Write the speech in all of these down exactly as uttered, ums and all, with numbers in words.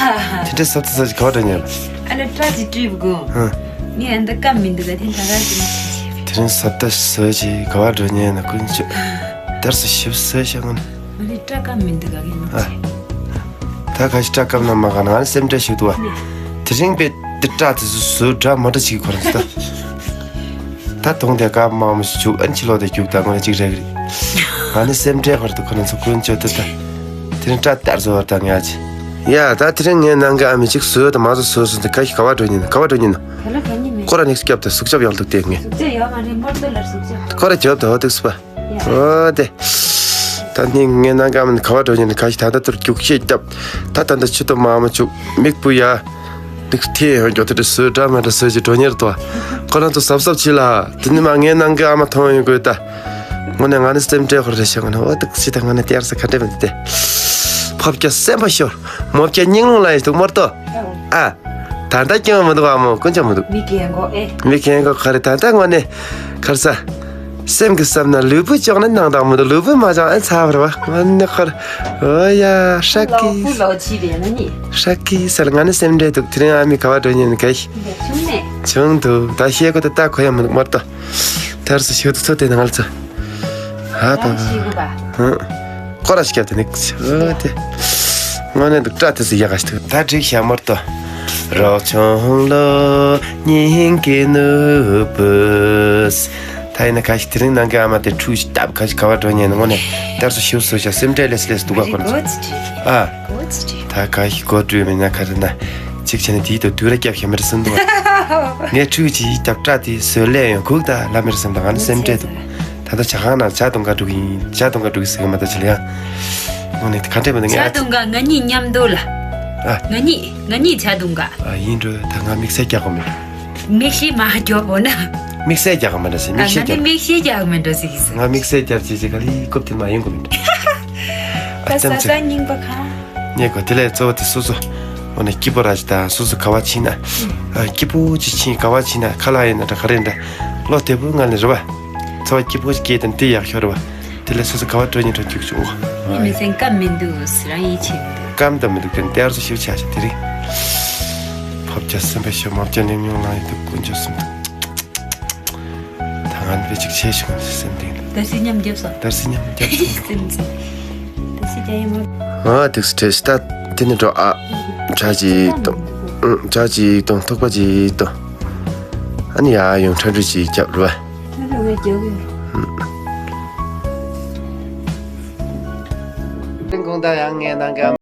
དེ་འདྲའི་སབ་ཏ་ཟ་ཅིག་ག་བ་འགྲོ་ཉེ་ལ། ཨ་ལ་སྐྲ་ཅིག་བཀྲུས་པ་གོ། ཧ། ངས་ཨ་འདི་སྐམ་མི་འདུག་ག་དེ་ད་ག་ཅིག་མ་བྱེད་ཤེས། དེ་རིང་སབ་ཏ་ཟ་ཅིག་ག་བ་འགྲོ་ཉེ་ན་ཀུན་སྤྱོད། དར་སོ་ཞིབ་ཟ་ཤ་ངོ་ནས། ང་ལས་སྐྲ་སྐམ་མི་འདུག་ག་གི་མ་ཨ། བྱེད། ད་ག་ཞིག་སྐྲ་སྐམ་ན་མ་ག་ན་ང་ནི་སེམས་ཁྲལ་ཞིག་འདུག་བ། ནས། དེ་རིང་པའི་དེ་སྐྲ་དེ་ཚོ་བཟོས་འདྲ་མ་འདྲ་ཅིག་གི་ཁོ་རང་ཚོ་ད། ད་དུང་དེ་སྐར་མ་མོ་ཞིག་བྱུག་ཨན་ཕྱི་ལོགས་དེ་རྒྱུག་ད་ངོ་ནས་ཅིག་རེག་རེད། ང་ནི་སེམས་ཁྲལ་ཁོ་ར་དུ་ཁོ་རང་ཚོ་ཀུན་སྤྱོད་དུ་ད། དེ་རིང་སྐྲ་དར་བཟོ་བར་ད་ངས་ཨ་ཅི། ཡ་ད་དེ་རིང་ངའི་ནང་གི་ཨ་མི་ཅིག་བཟོས་དང་མ་བཟོས་བཟོས་སོང་དེ་ག་ཞིག་ག་བ་འགྲོ་ཉིན་ག་བ་འགྲོ་ཉིན། ག་ལ་ག་ཉིན་མེད། ཁོ་ར་ནེགས་སྐྱབས་དང་ཟུག་སྐྱབས་ཡག་འདུག་སྟེ་ངས། ཟུག་སྐྱབས་ཡག་མ་རེད་མོར་ཏོ་ལར་ཟུག་སྐྱབས། ཁོ་ར་རྒྱབ་དང་འོ་འདུག་སུ་པ། ཡ། འོ་དེ། ད་ནི་ངའི་ནང་ག་མིན་ག་བ་འགྲོ་ཉིན་ག་ཞིག་ད་ལྟ་དུར་རྒྱུག་ཤེས་སྐྱབས། ད་ད་ལྟ་ཆུ་ཏོ་མ་མ་བྱུག་མིག་སྤུ་ཡ། ལིག་ཐེ་ཡང་མགྱོགས་དེ་འདྲ་བཟོས་འདྲ་མ་འདྲ་བཟོས་ཀྱི་འགྲོ་ཉེར་དོ། ཁོ་རང་ཚོ་གཟབ་གཟབ་བྱེད་ལ། དེ་ནི་མ་ངའི་ནང་གི་ཨ་མ་མཐོང་ཡོང་དགོས་ད། ངོ་ནས་ང་ནི་སེམས་ཁྲལ་ཁོ་རེ་ཞེས་ངོ་ནས་འོ་ཏིག་ཅི་ད་ང་ནི་དེ་ཡར་ས་ཁ་འདྲེ་མི་འདི་དེ། ཕོབ་རྒྱ་སེམས་པ་ཤོར། མོ་རྒྱ་སྙིང་རླུང་ལ་ཡིན་འདུག་མོར་ཏོ། ཨ། ད་ལྟ་སྐྱོན་མི་འདུག་ཨ་མོ་ཀུན་ཀྱང་མི་འདུག་མི་རྒན་གོ་ཨེ། མི་རྒན་གོ་ག་རེ་ད་ལྟ་ངོ་ནས་གར་ས། སེམས་ཀྱི་བསམ་ན་ལུས་པོ་ལྕོགས་ན་ནང་དང་མི་འདུག་ལུས་པོ་མ་ལྕོགས་ཨ་ཚ་བར་བ་ང་ནི་ཁར། ཨོ་ཡ་ཧྲ་ལོ་ཀི། ཧུ་ལོ་ཆི་རེད་ན་ནི། ཧྲ་ཀི་སལ་ང་ནི་སེམས་ཁྲལ་འདུག་དེ་རིང་ཨ་མི་ག་བ་འགྲོ་ཉིན་ག་ཤི། ཆུང་ནས། ཆུང་འདུག་ད་ཤེས་གོ་ད་ད་གོ་ཡ་མི་འདུག་མར་ད། དར་སུ་ཤོད་དུ་ཚོ་དེ་ནང་ལ་ཚོ། ཧ་པ། ཧ། ཁོ་ར་ཤི་ཀྱ་དེ་ནི་ཆུ་དེ། ངོ་ནས་འདུག་སྐྲ་དེ་སུ་ཡ་ག་ཤི་ཐུག་ད་འགྲིག་ཤ་མར་ཏོ། རོག་ཆུང་ལོ་སྙིང་གི་ནུབ་བུས། ད་ཡིན་ན་ག་ཤི་དེ་རིང་ནང་གི་ཨ་མ་དེ་ཁྲུས་ཤི་སྟབས་ག་ཤི་ག་བ་འགྲོ་ཉན་ངོ་ནས་དར་སུ་ཤིའུ་སུ་ཤ་སེམས་ཁྲལ་ལེ་སི་ལེ་སི་འདུག་ག་ཁོ་ན། ཨ། ད་ག་ཤི་གོ་བཀྲུས་མིན་ན་ག་རེ་ན། ཅིག་བྱས་ནས་དེའི་དོ་དུས་ར་སྐྱབས་ཤ་མེར་སུན་འདུག་ངས་ཁྲུས་ཅི་ཡི་སྟབས་སྐྲ་དེ་སོས་ལས་ཡོང་གུག་ད་ལ་མེར་སུན་ད་ང་ནི་སེམས་ཁྲལ་འདུག་ད་ལྟ་ཇ་ཁང་ནང་ཇ་འཐུང་ག་འགྲོ་གི་ཡིན། ཇ་འཐུང་ག་འགྲོ་གི་ཟེར་གི་མ་གཏོགས་བྱེད་ལ་ཡང་། དངོས་གནས་དེ་ག་འདྲས་མི་འདུག་ཇ་ངས་འཐུང་ག་ང་གཉིས་མཉམ་དུ་ལ། ཨ། ང་གཉིས་ང་གཉིས་ཇ་འཐུང་ག་ཨ་ཡིན་འགྲོ་ད་ང་དམིགས་བསལ་རྒྱག་གོ་མེད། མིག་ཤེལ་མ་རྒྱོབ་འོ་ན། དམིགས་བསལ་རྒྱག་གོ་མེད་འདྲ་ཟེར་ཨ་མིག་ཤེལ་ང་ནི་རྒྱག་མིག་ཤེལ་རྒྱག་མེད་འགྲོ་ཟེར་གི་ཟེར། ང་དམིགས་བསལ་རྒྱག་ཅེས་ཅེས་ག་ལི་ཀོབ་དེ་མ་ཡོང་གོ་མེད། ད་ཨ་ས་ཙམ་ས་ཙམ་རྙིང་པ་ཁ། ངས་གོ་དེ་ལས་གཙོ་བོ་དེ་སོ་སོ། འོ་ན་སྐྱིད་པོ་ར་ཅི་ད་སོ་སོ་ག་བ་ཕྱིན་ན། ཨ་སྐྱིད་པོ་ཅི་ཕྱིན་ག་བ་ཕྱིན་ན་ཁ་ལག་ཡིན་ན་འདྲ་ག་རེ་འདྲ། བློ་བདེ་པོ་ང་ནི་རེ་བ། འཚོ་བ་སྐྱིད་པོ་སྐྱེས་དང་དེ་ཡག་ཤོས་རེ་བ། དེ་ལས་སོ་སོ་ག་བ་འགྲོ་ཉིན་འགྲོ་རྒྱུག་ཆུག་ཨ་མི་སེང་སྐམ་མི་འདུག་རང་ཡིད་ཆེས་མི་འདུག་སྐམ་དང་མི་འདུག་དེ་ནི་དེར་སོ་ཞིབ་ཆ་ཞིག་དེ་རིང་། ཕོབ་རྒྱ་སེམས་པ་ཤོ་མོ་རྒྱ་ནེམ་ཉུང་ལ་ཡིན་དུ་ཀུན་ཆོ་སུམ་དུ། ད་ང་ནི་བེ་ཅིག་ཆེ་ཞིག་ངོ་ནས་སེམས་གཏིང་ལ། དར་སི་མཉམ་རྒྱབ་སོང་། དར་སི་མཉམ་རྒྱབ་སོང་། སེམས་ཅན། དར་སི་རྒྱ་ཡི་མོ། ཨ་དེག་སི་ཁྲེ་སི་ཏ་དེ་ནི་འགྲོ་ཨ། ཇ་ཅིག་དང་། ཨུ་ཇ་ཅིག་དང་ཐུག་པ་ཅིག་དང་། ཨ་ནི་ཡ་ཡོང་ཁྲ་འགྲུལ་ཅིག་རྒྱབ་རུ་བ། ཁྲ་འགྲུལ་ངས་རྒྱག་གི་ཡོད་རུ། ཨུ། ཀུན་ཀུན་ད་ཡང་ངའི་ནང་ག་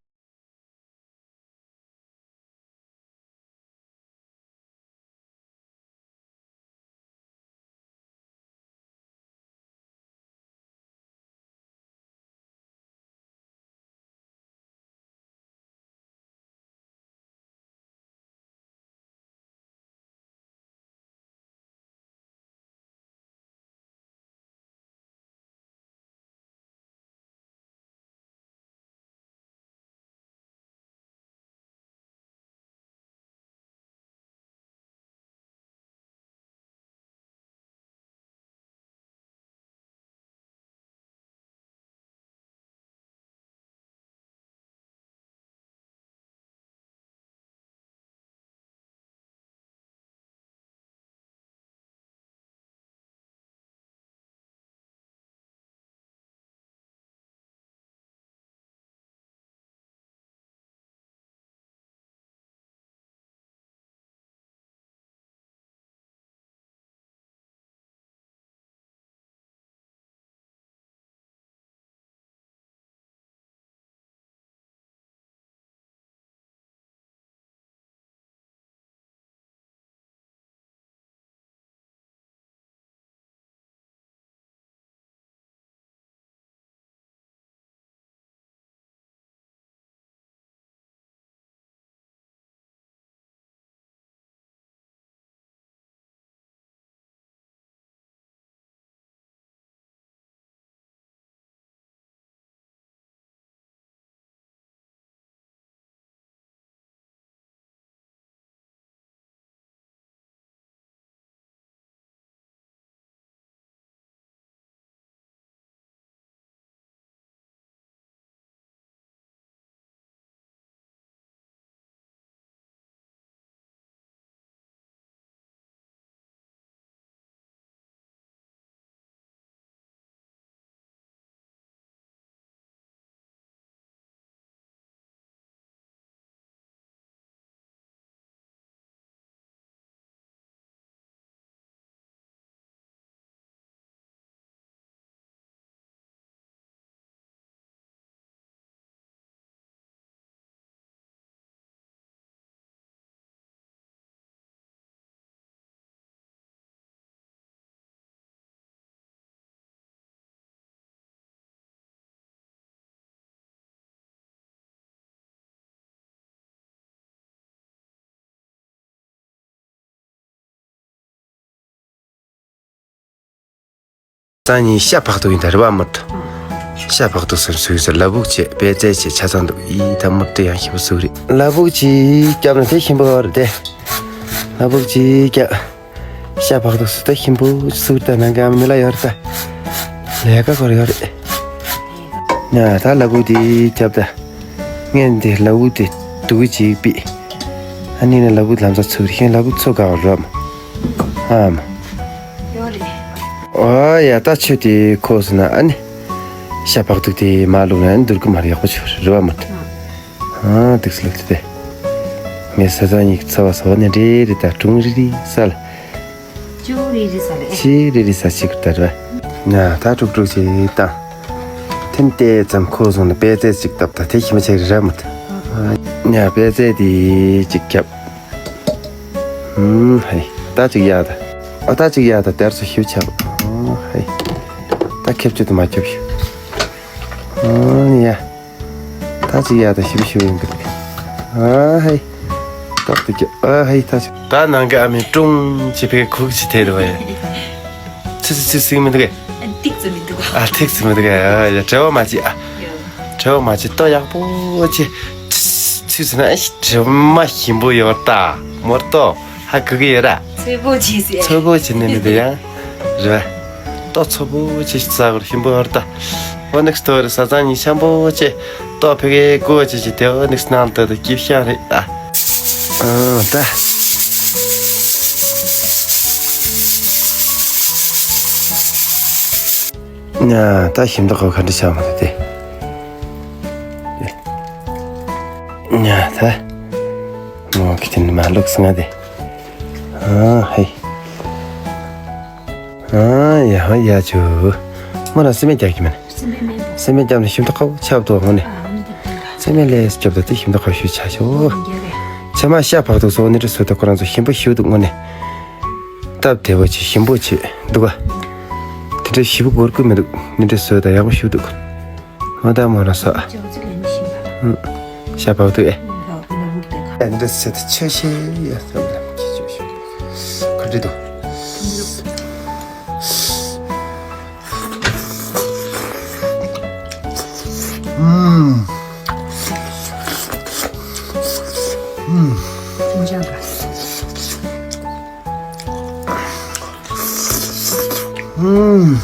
སང་ཉིན་ཤ་ཕག་ཐུག་ཡིན་ད་རེད་བ་མོ། ཤ་ཕག་ཐུག་སོན་སུས་ལ་བུག་ཅེས་པད་ཚལ་ཅེས་ཆ་ཚང་འདུག་ཡིན་ད་མོ་དེ་ཡང་ཞིམ་པོ་སུ་རེད། ལ་བུག་ཅེས་སྐྱབས་ན་དེ་ཞིམ་པོ་རེད་དེ། ལ་བུག་ཅེས་སྐྱབས། ཤ་ཕག་ཐུག་སུ་ད་ཞིམ་པོ་སུ་ད་ནང་གི་ཨ་མ་མི་ལ་ཡོད་རེད་ད། ལས་ཀ་གོ་རེ་ཡོད་རེད། ཉ་ད་ལ་བུག་དེ་སྐྱབས་ད། ངས་འདི་ལ་བུག་དེ་དུག་ཅིག་པི། ཨ་ནི་ནི་ལ་བུག་ལམ་ས་ཚུར་ཤེས་ལ་བུག་ཚོ་ག་བར་རོམ། ཨམ། ཡོད་རེད། ཨོ་ཡ་ད་ཆུ་དེ་ཁོ་སོང་ན་ཨ་ནི། ཤ་ཕག་ཐུག་དེ་མ་བླུགས་ན་ཨ་ནི་འདུར་གི་མ་རེད་ཡག་པོ་ཆུ་རེད་བ་མོ། ཨ་དུག་སི་ལུག་དེ། ངས་ས་ཚང་གཉིས་ཚ་བ་ཟ་བ་ནི་རེ་རེ་ད་དྲུང་རེ་རེ་ས་ལ། ཅུ་རེ་རེ་ས་ལ། ཅི་རེ་རེ་ས་ཅིག་ད་རེད་བ། ཉ་ད་དཀྲུག་དཀྲུག་ཅིག་ད། ཐེམ་ཏེ་ཙམ་ཁོ་སོང་ན་པད་ཚལ་ཅིག་བཏབ་ད་དེ་ཞིམ་ཆེ་རེད་མོ། ཉ་པད་ཚལ་དེ་ཅིག་རྒྱབ། ཧུམ་ཧེ། ད་ཅིག་ཡག་ད། ཨ་ད་ཅིག་ཡག་ད་དེར་སོ་ཞིབ་ཆགས། ཨོ་ཧེ། ད་ཁེབས་ཆུ་དུ་མ་ཁེབས་ཞུ། ཨོ་ཡ། ད་ཅིག་ཡག་ད་ཞིབ་ཞུ་ཡིན་གི། ཨ་ཧེ། ཏོག་ཏུ་ཁེབས་ཨ་ཧེ་ད་ཅིག་ད་ནང་གི་ཨ་མའི་ཀྲུང་ཅི་ཕེ་ཁུག་ཅི་ཐེ་རུ་བ་ཡ། ཚི་ཚི་ཚི་སིང་མི་འདུག་གས། ཏིག་ཙམ་མི་འདུག་ཨ་ཏིག་ཙམ་མི་འདུག་གས། ཨ་ཡ་བྲེལ་བ་མ་ཅི་ཨ། བྲེལ་བ་མ་བྱེད་ལྟོ་ཡག་པོ་བྱེད། ཚུལ་ཟིན་ན་ཨེ་དྲི་མ་ཞིམ་པོ་ཡོད་ད་མོར་ཏོ་ཧ་གི་གི་ཡོད་ར། ཚོད་པོ་བྱེད་ཟེར། ཚོད་པོ་བྱེད་ནི་མི་འདུག་ཡང་། རེད་བ། ཏོ་ཚོད་པོ་བྱེད་ས་གོ་ཞིམ་པོ་ཡོད་ད། ཨོ་ནེགས་ཏོ་རེ་ས་ཚང་གཉིས་ཤམ་པོ་བྱེད། ཏོ་ཕི་གེ་ཀོ་བྱེད་ཅི་དེ་ཨོ་ནེགས་ནང་ཏོ་དེ་སྐྱིབ་ཤ་རེད་ད། ཨ་ད། ཉ་ད་ཞིམ་མདོག་ཁ་ཁ་འདྲི་ཆགས་མ་ཐུབ་སྟེ། ཉ་ད། མོ་ཁི་ཏིན་མ་ལུག་སང་ང་དེ། ཨ་ཧེ། ཨ་ཡ་ཧ་ཡ་ཆུ། མོ་ལ་སི་མེ་རྒྱག་གི་མིན། སི་མེ་རྒྱབ་ནས་ཞིམ་མདོག་ཁ་ཆགས་འདུག་ཧོ་ནི། སི་མེ་ལས་རྒྱབ་ད་དེ་ཞིམ་མདོག་ཁ་ཤུ་ཆ་ཆོ། ཆ་མ་ཤ་ཕག་ཐུག་སོགས་ནི་འདྲ་སོ་ད་ཁོ་རང་ཚོ་ཞིམ་པོ་ཞུ་འདུག་དངོས་གནས། སྟབས་བདེ་བོ་ཆེ་ཞིམ་པོ་ཆེ་འདུག་ག་དེ་འདྲ་ཞིབ་པོ་གོར་གི་མི་འདུག་ནི་འདྲ་བཟོས་དང་ཡག་པོ་ཞུ་འདུག་ང་ད་མོ་ལ་ས། ཅོག་ཙེ་ལེན་ཤིང་བ། ཤ་བག་ཏུ་ཨེ། ལ་ལ་ལུག་དེ་ཁ། ཨེ་འདྲ་ཟེར་ཏེ་ཆོས་ཤེས་ཡ་ས་བ་ལ་ཁྱི་ཆོས་ཤེས། ག་འདྲི་འདུག་ཨུམ། ཨུམ། ཅུང་ཅང་ག་ཨུམ།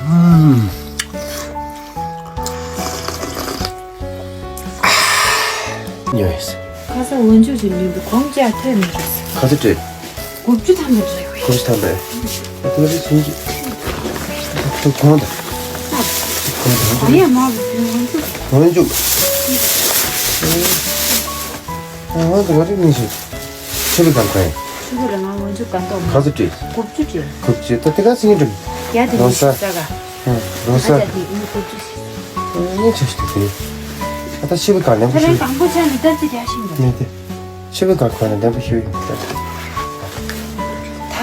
ཨུམ། ཉོས། ཁ་ས་འོན་ཆུ་ཞིག་མིན་འདུག་གོང་ཀྱ་ཐོན་མི་འདུག་ཁ་ས་སྤྲད། དགུ་བཅུ་ཐམ་པ་རེད། དགུ་བཅུ་ཐམ་པ། ཨ་ཐུག་རེ་ཆུང་གི་ཐུག་གོང་དང་། གོང་དང་། ཨ་ཡ་མ་བུ་དུས་འོན་ཆུ། འོན་ཆུ། ཨ་ང་ཚོ་བ་རིག་མི་ཤེས། ཆུ་བི་གང་གོ་ཡིན། ཆུ་བི་ལ་ང་འོན་ཆུ་གང་ཏོག་མ། ག་ཚོད་སྤྲད། དགུ་བཅུ་སྤྲད། དགུ་བཅུ་ད་དེ་ག་ཚིག་འགྲིམ། རྒྱ་དེ་ལོ་མི་ས། ཤེས་ས་ག་ཧུམ། ལོ་ས། ཨ་ཅག་དེ་ཨུ་དགུ་བཅུ་ཞིག་ཨུ་ཆུ་ཞིག་དེ། ཨ་ད་ཆུ་བི་གང་ལེན་ཁ་གོ་རང་ཤེས། དང་པོ་ཆ་མི་ལྟར་ཚེ་རྒྱ་ཤིང་འགྲོ། ནས་དེ། ཆུ་བི་གང་གོ་ན་ལེན་པོ་ཞུ་ཡིན། ད་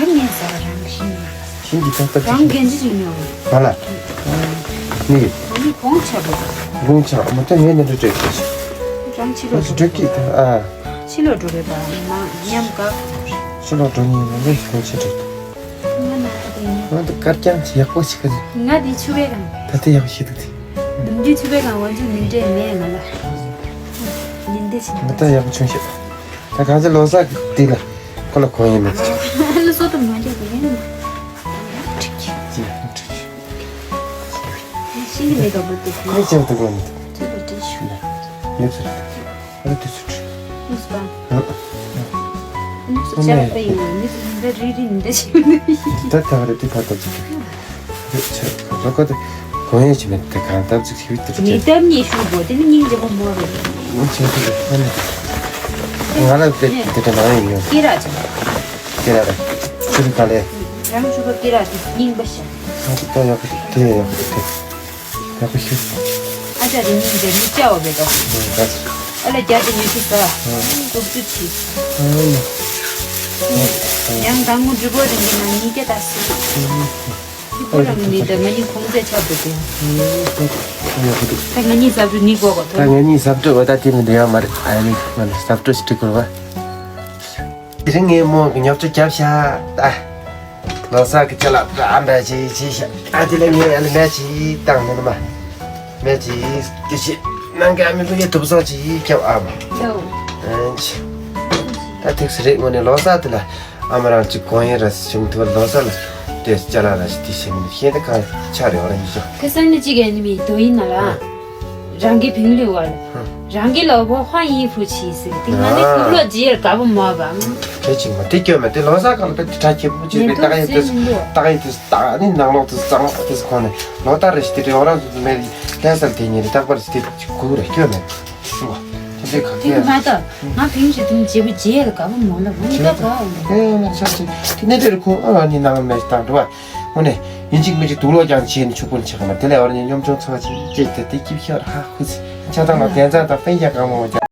ངས་ཟ་བ་རང་ཤིང་ཡིན། ཤིང་གི་ད་ལྟ་རང་གན་ཅི་ཞིག་ཉོ་བ། ང་ལ། ནི། ང་ནི་གོང་ཆ་བོ། གོང་ཆ་མ་ད་ངས་ནི་འགྲོ་བྲེག་གི་རང་ཕྱི་ལོགས་འགྲོ་བྲེག་གི་ད་ཨ། ཕྱི་ལོགས་འགྲོ་རེད་པ་མ་ཉམས་དགའ། ཕྱི་ལོགས་འགྲོ་ཉིན་ནི་ངས་གོང་ཆ་བྲེག་ང་ན་ཧ་དེ་ཡིན། ང་ད་དཀར་རྐྱང་ཡག་པོ་ཞིག་ག་ང་དེ་ཆུ་བའི་གང་། ད་དེ་ཡག་པོ་ཞིག་འདུག་དེ། འདུམ་རྒྱུ་ཆུ་བའི་གང་འོན་ཆུ་ཉིན་འདྲེ་མེད་ང་ལ། ཉིན་འདྲེ་ཞིག་ང་ད་ཡག་པོ་བྱུང་ཤག་ད་གང་ཚེ་ལོ་གསར་དེ་ལ་ཁོ་ལ་གོ་ཡིན་མེད་ཚེ། ལོ་སོ་དང་མ་འདྲ་གི་ཡིན། ཅི་ཡང་ཁྲིག་ཅི། ཤིང་གི་མེ་ཏོག་བུ་དེ། ཁོས་ཅང་དུ་གོ་མེད། ཚུལ་དུ་བྲིས་ཤིག་ཉོ་ཚུལ་དུ། ཨ་དུས་ཚོད་བྲིས། ནུས་པ། ཨ། ནུས་སུ་ཆར་པ་ཡིན་ནུས་སུ་འདི་རི་རི་འདི་ཞིག་ད་ད་རེ་དུས་ཐ་ཐབས་ཅིག་རེད་ཆ་རོ་ཁ་དུ་གོ་ཡས་ཅི་མེད་དེ་གང་ཐབས་ཅིག་ཞིག་དེ་ནི་ཐབས་ཉེས་ཤུགས་པོ་དེ་ནི་སྙིང་རྗེ་པོ་མོ་རེད། ང་ཆེ་དུ་རེད་ཨ་ནི། ང་ལ་དེ་དེ་འདྲ་མ་ཡིན་ཡོད། ཀི་ར་ཅང་། ཀི་ར་རེད། ཆུ་རུ་ག་ལས། རང་ཆུ་རུ་ཀི་ར་དེ་རྙིང་པ་ཞིག་ང་ཚོ་ལྟ་ཡག་པོ་དེ་ཡག་པོ་དེ། ཡག་པོ་ཞུ། ཨ་ཅག་དེ་གཉིས་དེ་མི་བཅའ་བ་མེད་དོ། ཨ་ལ་རྒྱ་དེ་ཉི་ཤུ་རྩ། དགུ་བཅུ་གཅིག་ཡང་དང་མོ་འབྲི་བོ་དེ་འདི་ན་ཉིས་བརྒྱ་དང་སུམ། འདི་བོ་རང་ནི་དེ་ང་གཉིས་གོང་ཚད་ཆགས་འདུག་དེ། ད་ང་གཉིས་ཟབ་རུ་ནི་གོ་གོ་ཐོ། ད་ང་གཉིས་ཟབ་སྤྲོད་བ་ད་དེ་མི་འདི་ཡང་མ་རེད། ཨ་ནི་ང་ནི་ཟབ་སྤྲོད་ཞིག་འགྲིག་དགོས་རེད་བ། དེ་རིང་ངའི་རྨོ་གི་ཉོབ་ཆ་རྒྱབ་ཤག་ད། ལོ་གསར་གི་ཅ་ལག་ད་འབའ་ཅིག་བྱས་ཤག་ཨ་དེ་ལ་ངས་ཨ་ལ་མེ་ཅིག་བཏང་ནི་ནི་མ། མེ་ཅིག་དེ་བྱས་ནང་གི་ཨ་མའི་ཕ་གིའི་དུབ་སོགས་ཅིག་བརྒྱབ་ཨ་མ། ལོ། ཨ་ཅི། ད་ཐིག་སི་རེད། དངོས་གནས་ལོ་གསར་དེ་ལ་ཨ་མ་རང་ཅིག་གོན་ཡས་ར་ཞིམ་ཐུབ། ལོ་གསར་ལ་དེ་ཅ་ལག་ར་ཞིག་དེ་ཞིམ་ཤེས་ད་གང་ཆ་རེད་བ་ར་ཡིན་ཤག་ཁ་སང་ནི་ཅིག་ཨ་ནི་མི་དོ་ཡིན་ན་ལ། རང་གི་བིང་ལི་བར། རང་གི་ལོ་པོ་ཧ་ཡིན་ཧྥུ་ཆི་ཟེར་ཏེ་ང་ནི་ཨ། ཀུ་ལོ་ཇི་ཡར་དགའ་པོ་མོ་བ། དེ་ཅིག་མ་དེ་སྐྱོན་མེད། དེ་ལོ་གསར་གང་ལ་དཔེ་དེ་གྲ་ཁྱེད་པོ་ཅིག་ཉན་པའི་ཐོག་ཏག་ཡིན་དེ་སེ་ཉིན་པོ། ཏག་ཡིན་དེ་ཏག་ནི་ནང་ལོག་དེ་གཙང་མ་དེ་ཁོ་ནས་ལོ་ལྟར་རེ་ཞིག་དེ་རེ་བ་རང་ཚོ་མེད་ལྷ་སར་དེ་ཉིན་རེ་རྟག་པར་ཞིག་དེ་གུ་རེ་སྐྱོན་མེད། ཧྲུ་བ་དེ་འདྲའི་ག་དེ་གི་མ་གཏོགས་ང་བིང་ཞིག་དུང་ཇེ་པོ་ཇེ་ཡར་དགའ་པོ་མོ་ལ་བུང་ད་ག་ཨེ་ན་ཆ་ཅིག་དེ་ནས་དེ་རུ་ཁོང་ཨ་ནི་ནང་མེད་དང་འགྲོ་བ། དངོས་གནས་ཡིན་གཅིག་མིན་གཅིག་དུག་ལོག་ཀྱང་བྱས་ནས་ཕྱུག་པོ་ཆགས་མ། དེ་ལས་བར་ཉིན་གཉོམ་ཆུང་ཚ་བ་ཅིག་ཅེས་དེ་དེ་སྐྱིབ་ཤར་ཧ་ཧུ་ཚི་ཆ་ཚང་ལ་དན་ཚ་དང་དཔེ་རྒྱག་གང་མང་བ་རྒྱག་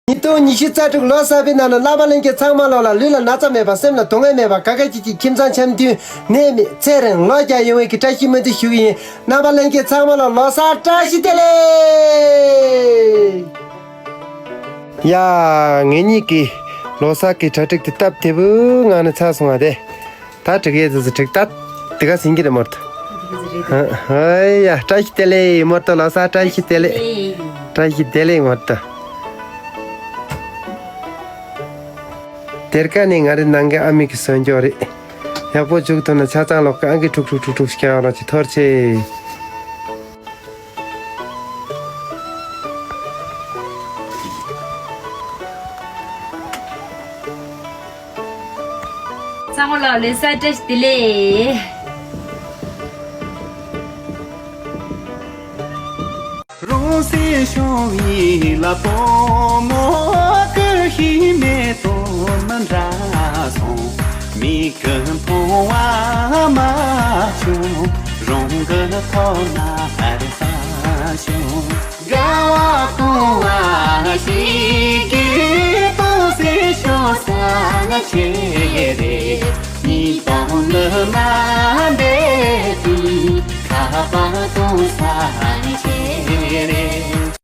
ཉིས་སྟོང་ཉི་ཤུ་རྩ་དྲུག་ལོ་གསར་པའི་ནང་ལ་རྣམ་པ་ལྷན་རྒྱས་ཚང་མ་ལོག་ལ་ལུས་ལ་ན་ཚ་མེད་པ། སེམས་ལ་སྡུག་བསྔལ་མེད་པ། ག་ག་གཅིག་གཅིག་ཁྱིམ་ཚང་འཆམ་མཐུན། ནད་མེད་ཚེ་རིང་ལོ་བརྒྱ་ཡོང་བའི་གི་བཀྲ་ཤིས་སྨོན་འདུན་ཞུ་གི་ཡིན། རྣམ་པ་ལྷན་རྒྱས་ཚང་མ་ལ་ལོ་གསར་བཀྲ་ཤིས་བདེ་ལེགས། ཡ། ངེད་གཉིས་ཀྱི་ལོ་གསར་གྱི་གྲ་སྒྲིག་དེ་སྟབས་བདེ་པོའི་ངང་ནས་ཚར་སོང་བ་དེ། ད་འགྲིག་ཡས་ཙི་ཙི་འགྲིག་ད། དེ་ག་ཟིན་གྱི་རེད་མོར་ཏོ། ཧ་ཧ་ཡ། བཀྲ་ཤིས་བདེ་ལེགས་མོར་ཏོ། ལོ་གསར་བཀྲ་ཤིས་བདེ་ལེགས། བཀྲ་ཤིས་བདེ་ལེགས་མོར་ཏོ། དེར་ཀ་ནི་ང་རེ་ནང་གི་ཨ་མི་གི་སོན་སྐྱོ་རེད། ཡག་པོ་བྱུག་ཐུབ་ན་ཆ་ཚང་ལོག་གི་ཨང་ཀི་ཁྲུག་ཁྲུག་ཁྲུག་ཁྲུག་སྐྱ་བ་ལོག་ཅི་ཐོར་ཆེ། ཚང་མ་ལ་ལོ་གསར་བཀྲ་ཤིས་བདེ་ལེགས། རང་སྲིད་ཤོང་ཡིན་ལ་པོ་མོ་ཀི་ཧི་མེ་ཏོ་མི་འདྲ་སོང་། མིག་གི་མཐོང་བ་མ་བྱུང་། རང་གི་ཐོག་ན་ཧར་ས་བྱུང་། དགའ་བ་སྐོང་བ་ཞིག་གི་ཏོ་སེ་ཤོ་ས་ན་ཆེ་རེ།